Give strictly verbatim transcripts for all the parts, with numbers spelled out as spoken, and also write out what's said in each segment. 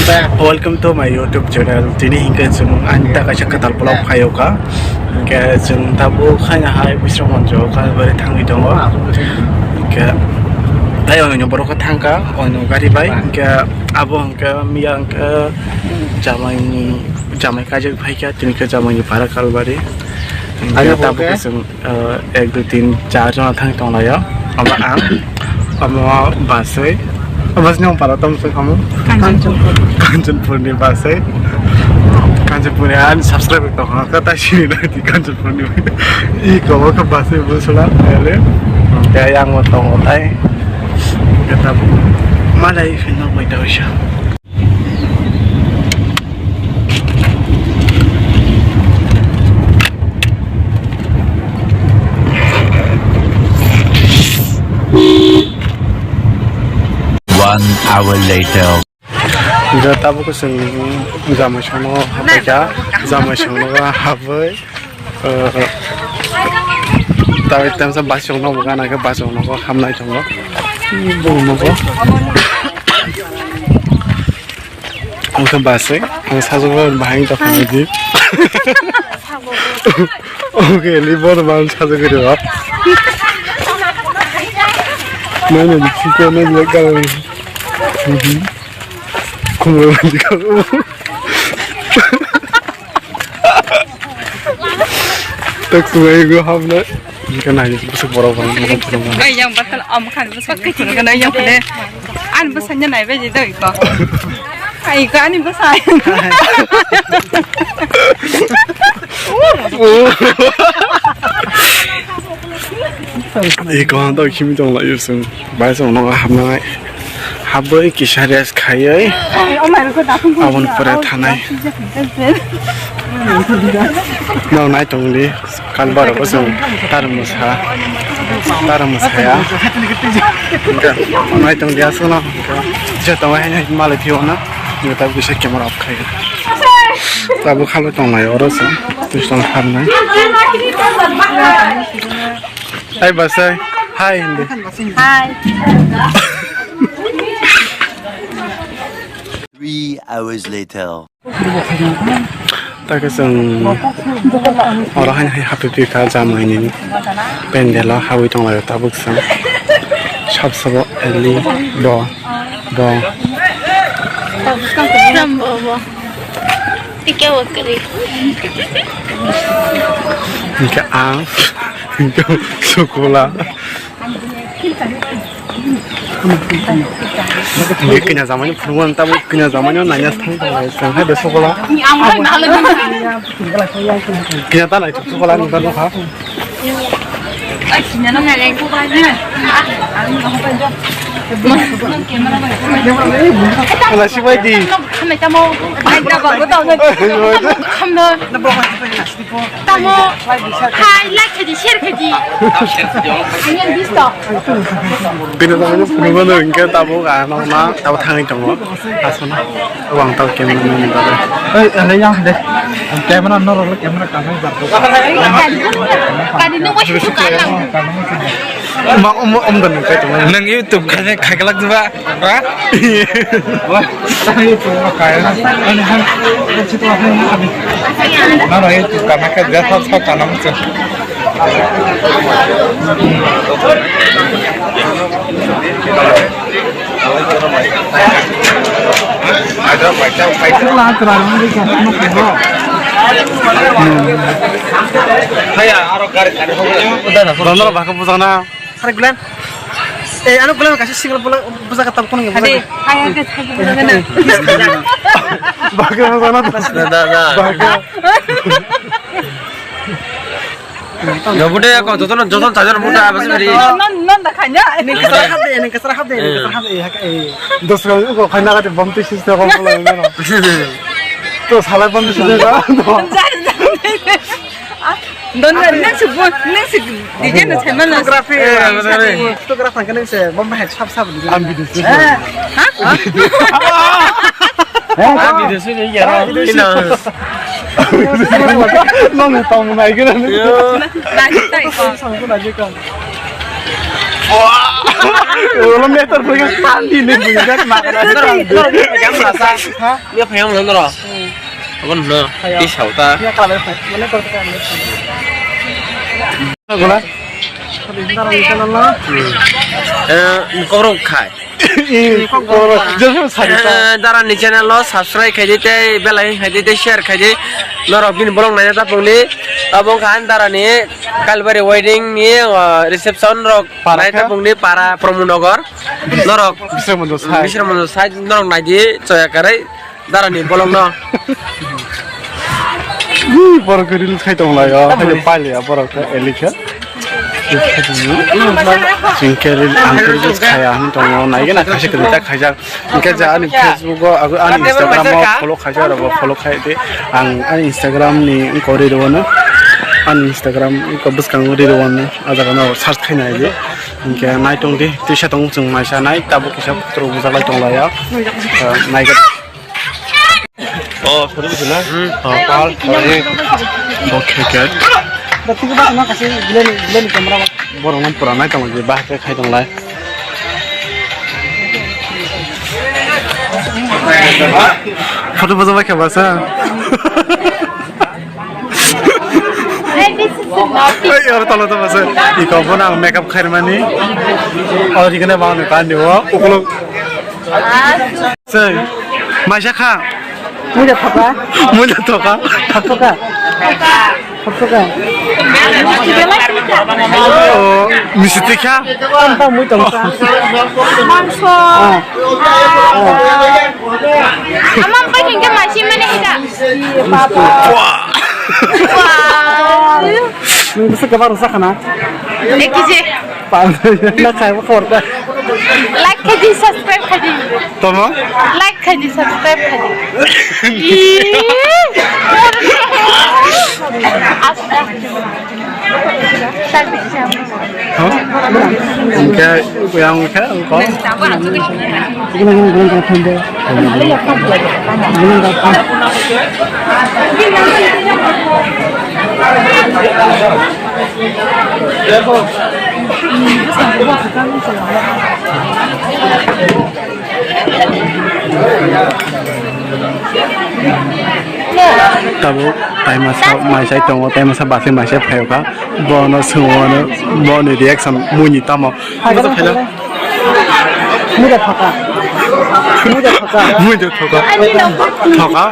Welcome to my YouTube channel. Tini hinkhe chwng ani ta kaisa kwtal vlog phaio kha. Hinkhe chwng tabuk khaina hai Bisramganj o Kalbari thangwi tongo. Hinkhe tai oino borok khe thangkha, oino gari bai. Hinkhe abo hinkhe miya hinkhe jamaini, jamai kajak phaikha, tini khe jamaini para Kalbari. Hinkhe tabuk khe chwng Ah, ek, dui, tin, char jona thang tonglaio. Omo ang, omo Basui. Omo sini para tong sui kamu? Kanchanpur. Kanchanpur ni Basui. Kanchanpur ni ani subscribe tong ha, kata sini na di Kanchanpur ni. I kobo ka Basui busula, ele. Kaya yang mo tong tai. Kata malai fino mai tau sha. One hour later. Tabuk chwng jamai songno habai kha, jamai songno habai. Tawi tamsa basong no gana khe basong no hamnai tongo. Bumung no. Ang khe basai ang sajagwi bahai wngkha phano di. Oke, libor man sajagwi rw. Mana di chikon ni lekar. Khumui manjikha. Tak sungai go hamna. Ikan aja besok borok bang. Ai yang batal am khan besok. Kan yang pada. An besanya nai beji doi ko. Ai ko ani besai. Iko to khimi tong la yusung. Bai song no hamnai. Habwi kisa rest khaiwi aboni pore thanai. Nang nai tong di, kan bara bo chwng tar mwsa, tar mwsa ya. Nai tong di aswk no, je tong hai nai malai phio na, nai ta bisa camera off khai. Tabuk khalo tong nai oro chwng, twi tong kharnai. Hai basai, hai hindi. Hi. Three hours later. Takhe chwng oro haino hai hapwi phikha jamaini pendelo habwi tonglaio tabuk chwng sab sabo eli bo bo. Ram bo bo. Tike bo kari. Hingke ang hingke sukola. Hingke kina jamani phunukmani tabuk kina jamani nanya thang tong lai song hai de sukola. Kina ta nai sukola nung ta nukha. Ala sibai di. Tamo. Hai, like khaidi, share khaidi. Bini bagwi phunukmano hingke tabuk ang nokna tabuk thangwi tongo. Aswkno o ang tabuk camera man ni bagwi. Oi, ele yang de. Camera norok le camera kanai jar. Kadi nungwi suka lang. Ma, um, um, dan nungkai tongmani. Nwng YouTube khaina khaiglak diba? Ha? Wah, YouTube khaina. Ani han, YouTube khaina. Nang YouTube khaina khe je sab sab kana muchung. Dono baka bujana. Hari bulan. Eh, ano bulan kasih single bulan buza kata kono. Hadi, hai, hai, hai, hai. Baka bujana. Da, da, da. Baka. Jobude ko jotono joton sajon buta abas beri. Non non da khanya. Ini kesal hati, ini kesal hati, ini kesal hati. Eh, hak, eh. Dos kali ko khanya kati bom tu sis ko bulan. To salai bom tu sis ko. Don don nang se bu nang se di jen na chai mana. Photography. Photographer kan se bom hai sap sap. Am video. Ha? Am video sini ya. Ina. Nong tong nai gana. Yo. Nai tai ko. Sang ko nai ko. Ulo meter pun kan tandi ni bunyi kan makan aja. Noro, noro, noro, jam rasa. Ha? Dia payam lo noro. Abon no, di sauta. Dia kalau mana kau tekan. Gula. Eh, korok khai. Ih, korok. Jangan sakit. Eh, Dara ni channel lo subscribe khai di tei bell icon khai di tei share khai di. Norok bini bolong naina tapung ni. Abong khan Dara ni Kalbari wedding ni, uh, reception rok para nai kha? Tapung ni para Pramod Nagar. Norok Bisramganj side. Bisramganj side norok nai di choya karai Dara ni bolong no. Ih, borok ke reels khai tong lai o. Hai pali ya borok ke elikha. Singke reels ang ke reels khaya hin tong o. Nai gana khaisa kri ta khaisa. Hingke ja ani Facebook o, abo ani Instagram o follow khaijak rok, follow khai di. Ang ani Instagram ni wngkha ri rwano. Ani Instagram wngkha bwskango ri rwano. A jaga no search khai nai di. Hingke nai tong di, tisa tong chwng maisa nai, tabuk kisa photo rok bujak lai tong lai o. Nai. Oh, sorry, bisa na? Hmm. Oh, pal, sorry. Okay, good. Berarti kita kena kasih gila nih, gila nih kamera. Borok no pura nai tong di, bah, khai tong lai. Photo bojo bai khe basa. Hey, this is so naughty. Hey, oro tolo to basa. Iko bono ang makeup khairmani. Oro ikene bang ni kandi o. Ukulok. Ah. Sei. Maisa kha. Muida thoka. Muida thoka. Thoka. Thoka. Oh, misi tikha. Tanta mui tongka. Mangso. Ah. Ah. Amang pai hingke masi mane hita. Wah. Wah. Nung bisa kabar rusak kana? Ek kg. Na khai ma khor ka. Like khaidi, subscribe khaidi. Tomo? Like khaidi, subscribe khaidi. Ih. Asta. Hah? Hingke yang ke engko. Tabuk taimasa maisai tongo, taimasa basi maisai phaiyokha, bono swngo, boni reaction mui ni tamo. Muida thoka. Muida thoka. Muida thoka. Thoka?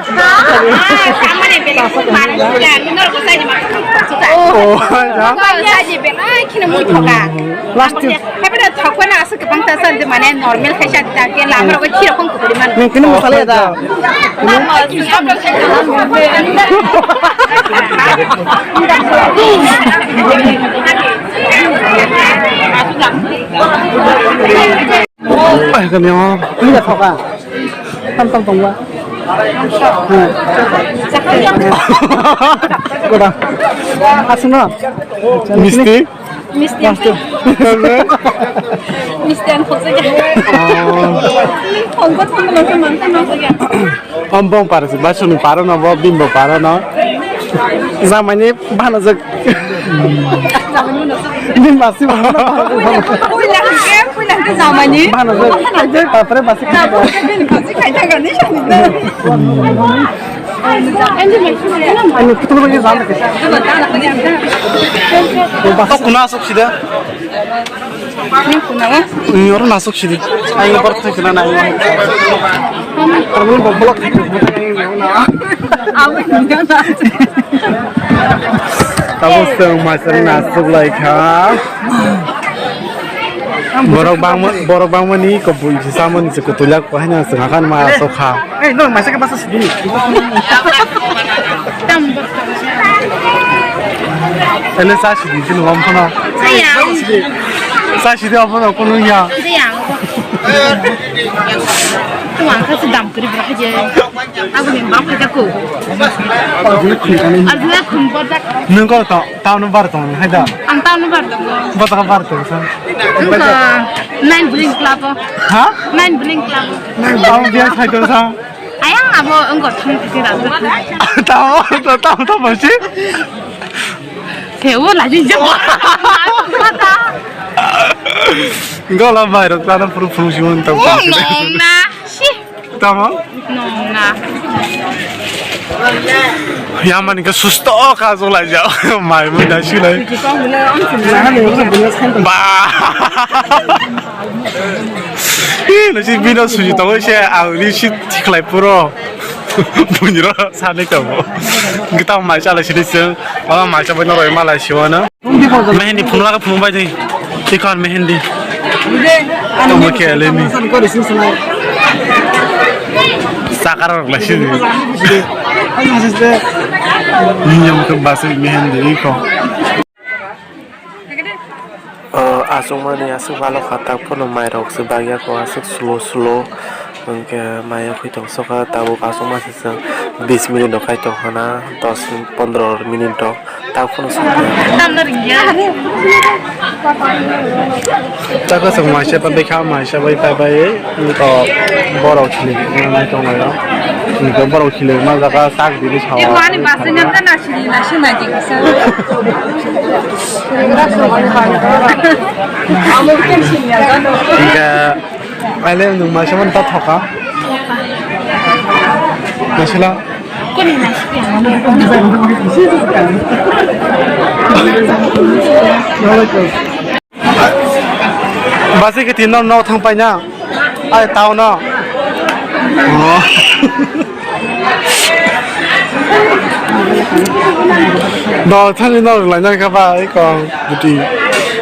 Oh, ya. Last year. Happy da thokna asuk bang ta san de mane normal khai sa ta ke la amar ko khiro kon ko man. Nung kini masala ya da. Ai kani o. Ini da thoka. Tam tam tongwa. Koda. Asno. Misti. Misti. Misti ang khosok ya. Oh. Ang khosok ang khosok ang khosok ya. Om bong paro si, ba suni paro no, bo bimbo paro no. Zamani bana jak. Bimbo si bana no. Puila ke, puila ke zamani. Bana jak. Tapore basi. Tapore ke bimbo si khai thangani. Ani putul bagi zam ke. Bas kuna sok sida. Ni kuna. Ni oro nasuk sidi. Ai bar thai kana nai. Armul bok bolok. Tabuk song masal nasuk lai kha. Borok bangma, borok bangma ni ko bui samani se ko tulak ko haina se ngakan ma sok kha. Ei, no, masa ke masa sidi. Tam. Ele sa sidi sini ngom kono. Saya. Sa sidi apa no kono ya? Saya. Tuang ka sedam kuri berapa je? Aku ni bang kita ku. Arjuna kun bodak. Nung ko to, town bar to, hai da. Ang town bar to. Bodak bar to sa. Nung ka nine bling club. Ha? Nine bling club. Town dia hai to sa. Ayang abo wngkha thang tisi rajak. Tamo, to, tamo, tamo si. Sewo lagi jabo. Gola bai rok tana phuru phuru si wng tong. Oh, nong na. Si. Tamo? Nong na. Yamani ka susto ka jolai ja. Mai mo da si lai. Ba. Ih, nasi bino suji tongo se, ang ri si tikhlai puro. Bunyi ro sani tongo. Kita mai chala sini se. Wala mai chala bai no roi malai siwana. Mehendi phunuk laka phunuk bai di. Tikon mehendi. Tamo ke aleni. Sakar rok lai sini. Niyam ke basi mehendi iko. O, achukmani aswk balo kha, tak phano mairok se bagya kho, aswk slow slow. Hwnkhe maya khwi tong sokha, tabuk achukma se chwng bis minute rok khai tong khana, dos pondro minute rok, tak phano sokha. Chakha chwng maisa ta bikha, maisa bai pai bai, to borok khili nai tong laio. Hwnkhe borok khili ma jaga sak dili sawa. Ani bus ni namta nasini nasi maji kisa. Hingke, ale nung maisa mani ta thoka. Masila. Basi ke tinno no thang paina. Ai tao no. Oh. Dol thani no lai nang kha ba, ai kong, buti.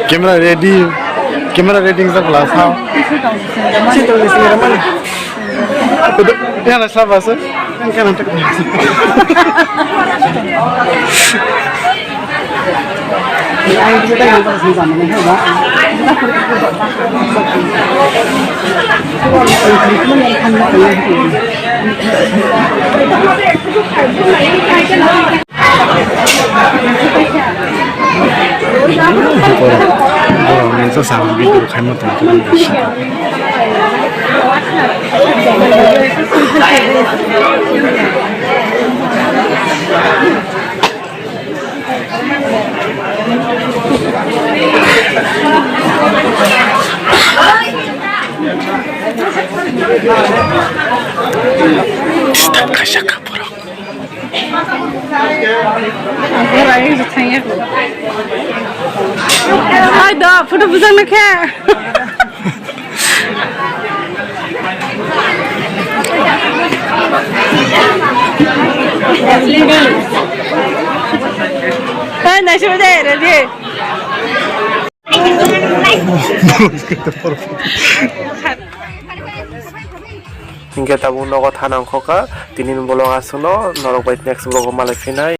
Camera ready. Camera ready sa glass ha. Ya na sa ba sa. Ang kana tak. Borok ni bwsa ang video khaima tongkha. Disturb khaijak kha borok. Hai da, photo bujang na khe. Hai, naisik bujai, ready. Hingke tabuk nogo thana wngkha, tini ni vlog aswkno, norok bai next vlog o malai phinai.